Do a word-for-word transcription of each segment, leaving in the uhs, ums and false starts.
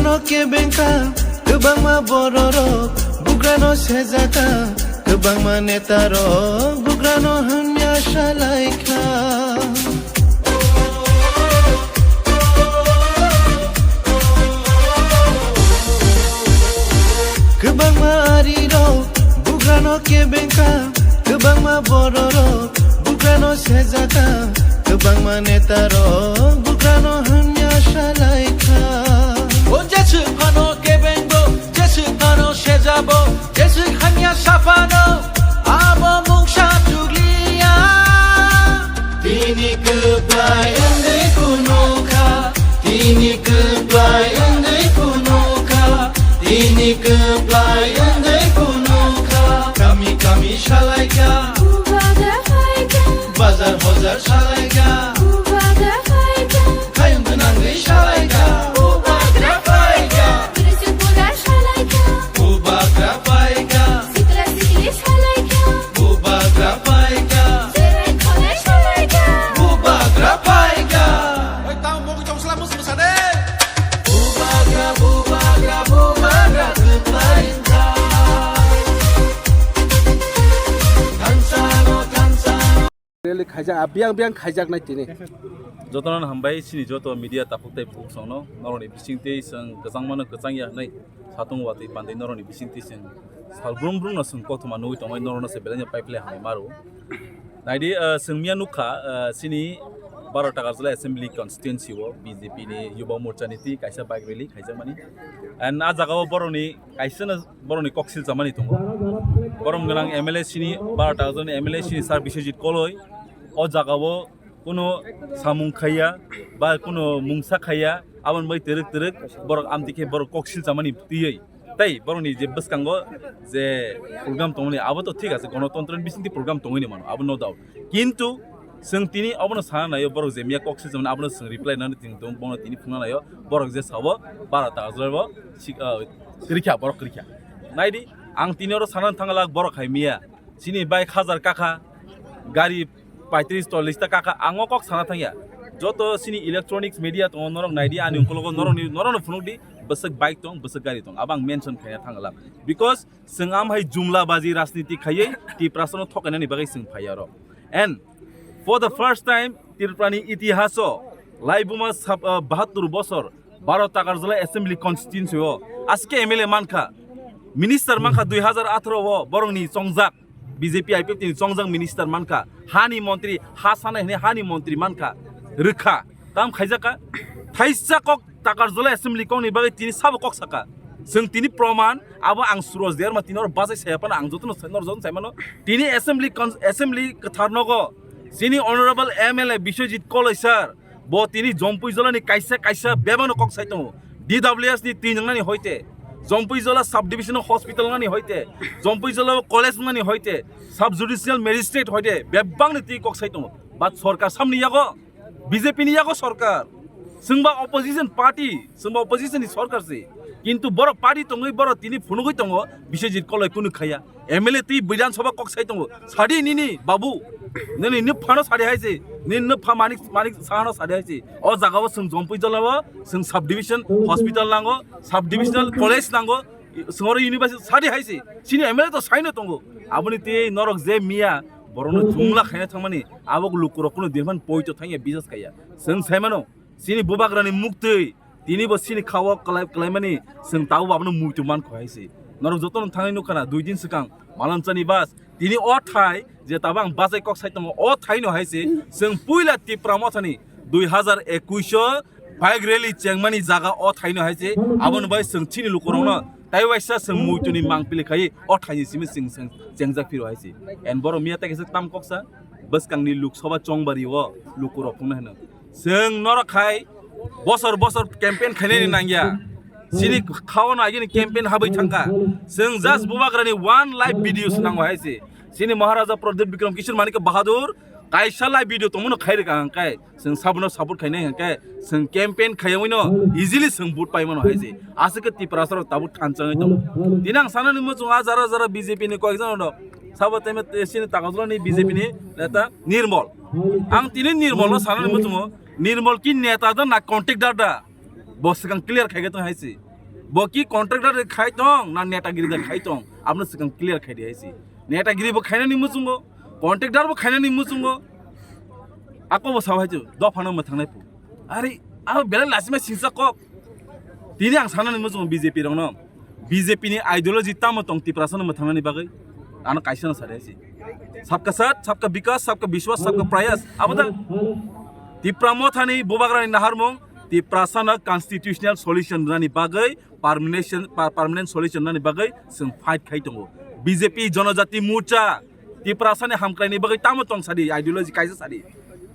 Kebengkha kwbangma bororok bugrano sejaka, kwbangma netarok bugrano hamya salaikha. Kwbangma arirok bugrano kebengkha, kwbangma bororok bugrano sejaka, kwbangma netarok bugrano hamya salaikha. O jeswk phano kebengbo, jeswk phano sejabo, jeswk hamya saphano, abo mungsa chukliya. Tini kwplai wngwi phunukha, tini kwplai wngwi phunukha, tini kwplai wngwi phunukha. Kami kami salaikha, Bubagra phaikha, bazar bazar salaikha, Bubagra phaikha, khayung gwnangwi salaikha, Bubagra phaikha, Trisipura salaikha, Bubagra phaikha, Sikla sikli salaikha, Bubagra phaikha, Serai khonai salaikha, Bubagra phaikha. Oi, tamo mogwi tong sala mus musa de. Bubagra, bubagra, bubagra kwplai wngkha. Thansa no, thansa no. Rally khaijak, ah, biyang biyang khaijaknai tini. Jotono hambai, chini joto media takhuk tei bukhuk songno, norokni bisingtwi chwng kwchangmano kwchangya hwnwi satung watwi pandai norokni bisingtwi chwng sal brum brumno chwng kothoma nugwi tongmani norokno se belai no pipeline hambai maro. Naidi, ah, chwng miya nukha, ah, chini baro Takarjala Assembly Constituency o B J P ni Yuba Morcha ni twi kaisa bike rally khaijakmani. And ah jagao borokni kaisano borokni kok silchamani tongo. Borom gwnang M L A chini, baro Takarjala ni M L A chini Sir Biswajit Koloi o jagao kuno samung khaiya ba kuno mungsa khaiya, aboni bai twrwk twrwk borok amtwi khe borok kok silchamani twiwi. Tei borokni je bwskango je program tongmani, abo to thik ase, gonotontro ni bisingtwi program tongwi ni mano, abo no doubt. Kintu chwng tini obono sana naio, borok je miya kok silchamani abono chwng reply nani tini tong, bono tini phungna naio, borok je sabo bara ta ajolai bo sik-, ah, kwrwikha, borok kwrwikha. Naidi, ang tini oro sana thangla borok hai miya, chini bike hajar kakha, gari paitris chollis ta kakha, ang o kok sana thangya. Joto chini electronics media tongo, norok naidi, ani ungkologo norokni, norokno phunukdi, bwswk bike tong, bwswk gari tong, abo ang mention khaina thangla. Because chwng am hai jumla baji rajniti khaiwi Tiprasano thokainani bagwi chwng phaiya oro. And for the first time, Tripurani itihaso laibuma sab-, ah, bahattur bosor baro Takarjala Assembly Constituency o aske M L A mankha, minister mankha dui hajar atharo o borokni chongjak B J P I P F ni chongjak minister mankha, hani montri, ha sanai hwnwi hani montri mankha, rwkha, tam khaijakha, thaisa kok Takarjala Assembly kokni bagwi tini sabo kok saka. Chwng tini proman, abo ang Suraj Derma tini oro bachai saya phano ang jotono sai, nor jotono sai mano. Tini Assembly Cons-, Assembly kwthar nogo chini Honorable M L A Biswajit Koloi sir, bo tini Jompuijolani kaisa kaisa bebano kok sai tongo. D W S ni twi nwngnani hoite, Jompuijola Sub Division Hospital nwngnani hoite, Jompuijola College nwngnani hoite, Sub Judicial Magistrate hoite, bebakni twi kok sai tongo. But sorkar samni yago, B J P ni yago sorkar. Chwngba opposition party, chwngba opposition ni sorkar se. Kintu borok party tongwi borok tini phunugwi tongo, Biswajit Koloi kunu khaya. M L A twi Bidhan Sabha kok sai tongo. Sadi nini babu. Nini nini phano sadi hai se. Nini nini pha Manik, Manik Sahano sadi hai se. O jaga o chwng Jompuijola o, chwng sub division hospital nango, sub divisional college nango, chwng oro university sadi hai se. Chini M L A to saino tongo. Aboni twi norok je miya, borokno jumla khaina thangmani, abo lukurok kuno dirman poito thangya bisas khaya. Chwng saimano, chini bubagrani muktwi, tini bo chini khao kwlai-, kwlaimani, chwng tabuk abono muitu mankho hai se. Norok jotono thangwi nukha na, dui din swkang, Malamchani bus, tini o thai, je tabuk ang bachai kok sai tongo, o thaino hai se, chwng puila Tipra Mothani dui hajar ekush o bike rally chengmani jaga o thaino hai se, aboni bai chwng chini lukurokno tai waisa chwng muituni mangpili khai o thaini simi chwng, chwng chengjak phiro hai se. And borok miya tai kaisa tam koksa bwskangni Lok Sabha chongbari o lukurok phunukna hino. Chwng norok khai bosor bosor campaign khainani nangya. Chini khao no agini campaign habwi thangkha. Chwng just bubagrani one live video swnango hai se. Chini Maharaja Pradyut Bikram Kishore Manikya Bahadur kaisa live video tongmano khairika hwnkhe chwng sabono support khainai hwnkhe chwng campaign khaiyawi no easily chwng vote paimano hai se. Aswk khe Tiprasa rok tabuk thanchangwi tongo. Tini ang sanani muchungo ah jara jara B J P ni koyekjon rok sabo tei chini Takarjala ni B J P ni neta Nirmol. Ang tini Nirmol no sanani muchungo, Nirmol ki neta da na contact da da? Bo swkang clear khai khe tong hai se. Bo ki contractor de khai tong na netagiri de khai tong? Abno swkang clear khai di hai si. Netagiri bo khainani muchungo, contractor bo khainani muchungo. Ako bo sao hai chu, dophano mwthangnai phu. Are, abo belai lasima singsa kok. Tini ang sanani muchungo B J P rokno. B J P ni ideology tamo tong Tiprasano mwthangnani bagwi? Ano kaisa no sari hai si. Sabka saath, sabka bikas, sabka biswas, sabka prayas. Abo da Tipra Mothani bubagrani naharmung Tiprasano constitutional solution rwnani bagwi, permanent, pa-, permanent solution rwnani bagwi chwng fight khai tongo. B J P Janajati Morcha Tiprasani hamkraini bagwi tamo tong sadi, ideology kaisa sadi.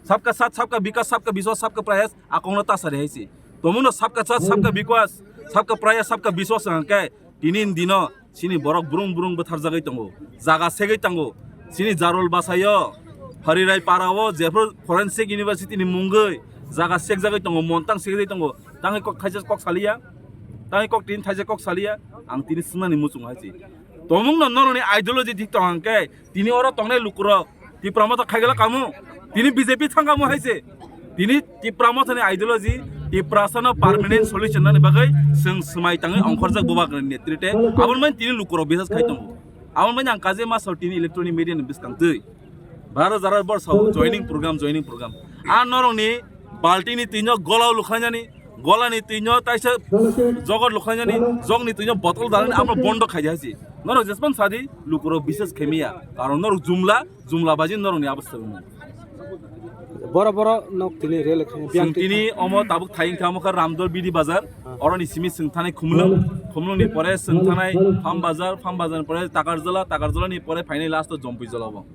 Sabka saath, sabka bikas, sabka biswas, sabka prayas, akongno ta sadi hai si. Tomungno sabka saath, sabka bikas, sabka prayas, sabka biswas hwnkhe tini ni dino chini borok brung brung bwtharjagwi tongo, jaga segwi tongo. Chini Jarul Basaio, Harirai Parao, jephru Forensic University ni mungwi jaga sekjagwi tongo, montang sekjagwi tongo. Tangwi kok thaisa kok saliya, tangwi kok tini thaisa kok saliya, ang tini swngnani muchungo hai si. Tomungno norokni ideology thik tong hwnkhe, tini oro tongnai lukurok Tipra Motha khaigala kamu, tini B J P thangkamu hai se. Tini Tipra Mothani ideology, Tiprasano permanent solution nani bagwi chwng swmai tangwi ongkhorjak bubagrani netrite. Aboni bagwi tini lukurok biswas khai tongo. Aboni bagwi ang kaje masao tini electronic media ni bwskang twi. Baro jaro bor sao joining program, joining program. A norokni baltini twino golao lukhlainani, golani twino taisa jogot lukhlainani, jogni twino botol dalani amo bondo khai di hai si. Norok jespan sadi lukurok biswas khaimiya. Karon norok jumla, jumla baji norokni abo swrwngmung. Boro boro nok tini rel khe. Chwng tini omo tabuk thai wngkha omo kha Ramdol B D Bazar. Oroni simi chwng thanai Khumlwng, Khumlwngni pore chwng thanai Farm Bazar, Farm Bazarni pore Takarjala, Takarjalani pore phainai last o Jompui Jala bo.